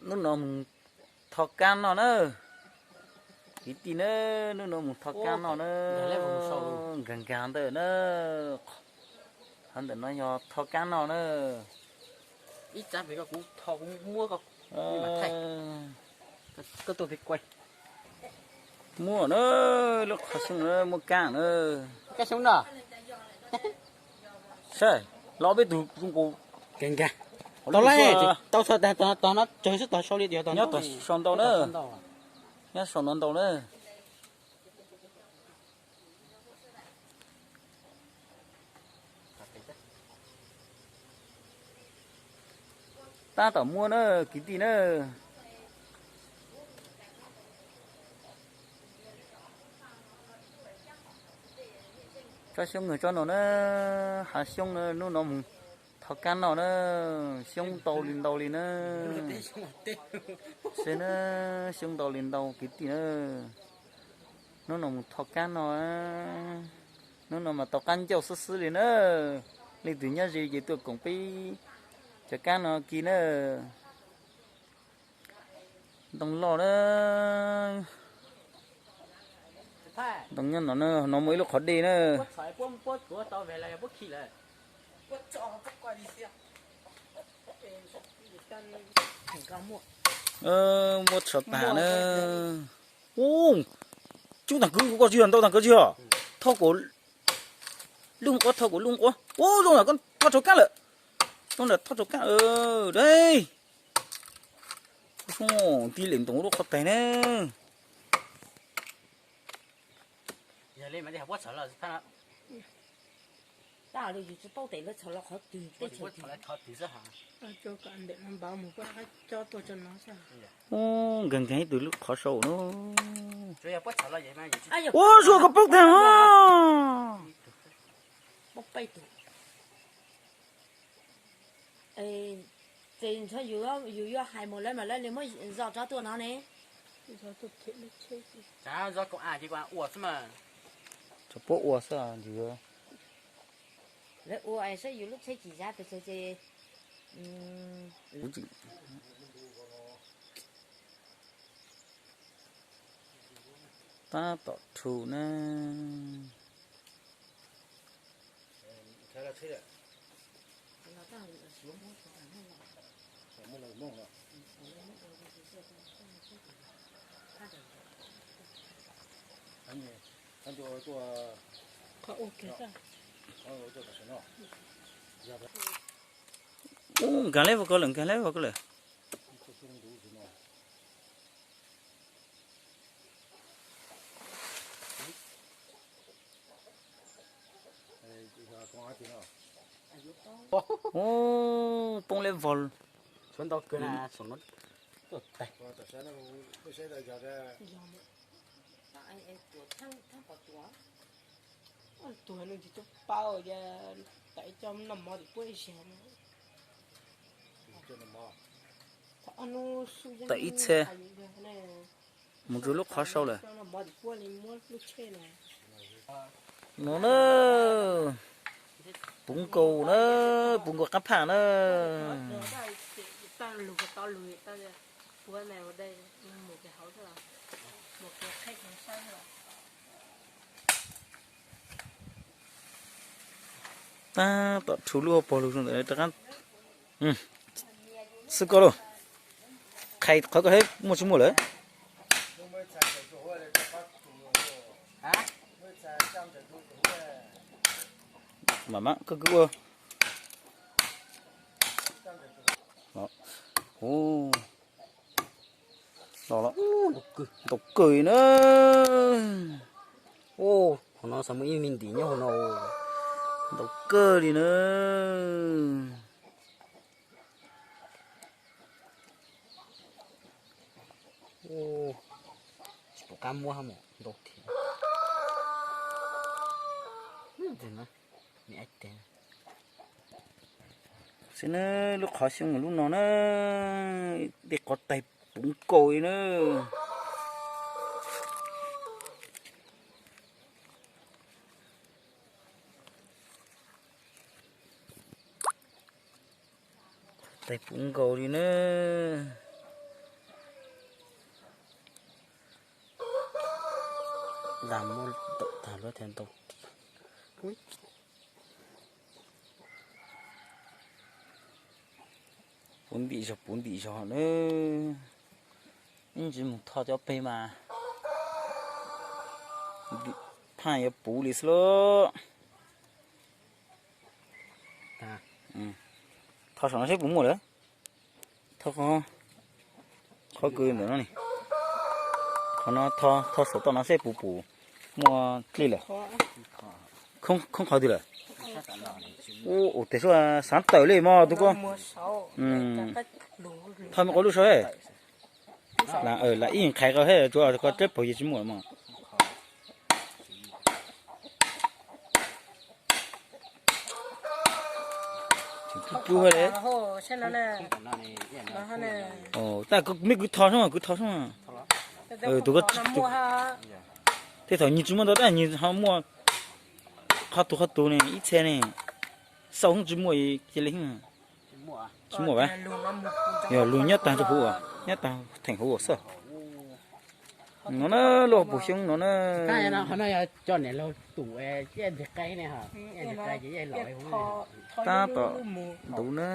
Hnub no mus tho kab noj na. Kwv tij na, hnub no mus tho kab noj na. Nkag nkag ntawm na. Qhov ntawm no yog tho kab noj na. Ib tsab pem koj kuv tho kuv muab koj. Muab na, lub qhov xyoob na muaj kab na. Kab xyoob no. Saib, los peb tug zoo nkaus. Nkag nkag. Tau lawm, tau txog tag, tog no tsawg xwb, tog sau li tias nyob tog sau ntau na. Nyob sau no ntau na. Tab tom muab na, kwv tij na. Tsob xyoob no, tsob no na, hav xyoob na, hnub no mus tho kab noj na, xyoob ntau li ntau li na. Saib na, xyoob ntau li ntau kwv tij na. Hnub no mus tho kab noj, hnub no mas tau qab ncauj xwb xwb li na. Leej twg nyob ze ces tuaj koom peb cov kab no kis na. Ntoo loj na. Ntoo nyob no na, no muaj ib lub qhov dej na. Muab tso tas na. Ub, cub tag kwv, koj tsis yog ntau tag kwv tsis yog. Thauj kom lub quab, thauj kom lub quab. Ub, zoo nram koj thauj tso kab lawm. Zoo nram thauj tso kab, dej. Tib lem ntoos lub qhov tais na. Ub, nkees nkees ib tug lub qhov saud no. Ua zuag koj paub tag os. Ces ntshe yus yuav hais mus lawm mas lawv li muab zoj tsob tuaj no ne. Tso puab ua xwb. Lawv ua saib yus lub tsheb tsis zab pes tsawg ces. Tab tom rhu na. Ub, nkag leb ua koj lawm, nkag leb ua koj lawm. Ub, poob leb vog. Tuag nws tsis tau paub, tam ib co noj mov tim puab ib zag no. Tam ib txhia mus rau lub qhov saud lawm. No na, puv nkaus na, puv nkaus qab phaj na. Tab tom rhu lub hauv paug lug zoo ntawm rov qab xwb koj lauj. Qhais qhov koj hab muaj tsis muaj lawm. Mam mam koj kwv ua. Ntau kawg na. Hauv no xav muaj ib me ntim nyob hauv no. Ntau kawg li na. Tsis pom qab muab hab mus ntau thiab. Xwb na, lub qhov xyoob lub no na, tej qhov taig puv nkaus li na. Taig puv nkaus li na. Ntas muab tawm tag lub thiab ntau. Puv ntim zog puv ntim zog na. Ib ntsis mus tho cov peg mas phaaj yuav puv li xwb lauj. Tho saum no seb puas muaj lawm. Tho qhov kws ntawm no ne. Qhov no tho, tho saum toj no seb puas pum muaj dlej lawm. Khoob qhov twg lawm? Ua tes xav tawm li mog tug ko. Tho me quas lub saud. Lam ib nqhais qhov thiab tsuav koj dleb paug yeej tsis muaj mog. Cub cub li. Tab me kwv tho sub, kwv tho sub. Tus ko tej thaum nws tsis muaj ntau tab nws ho muaj qhov tus qhov tus ne ib txhia ne. Xauj hub tsis muaj cia li. Tsis muaj a. Yog lug nyob taag rua huv, nyob taag theem huv xwb. No na, luaj puv xyoob no na. Tab tom ntuv na.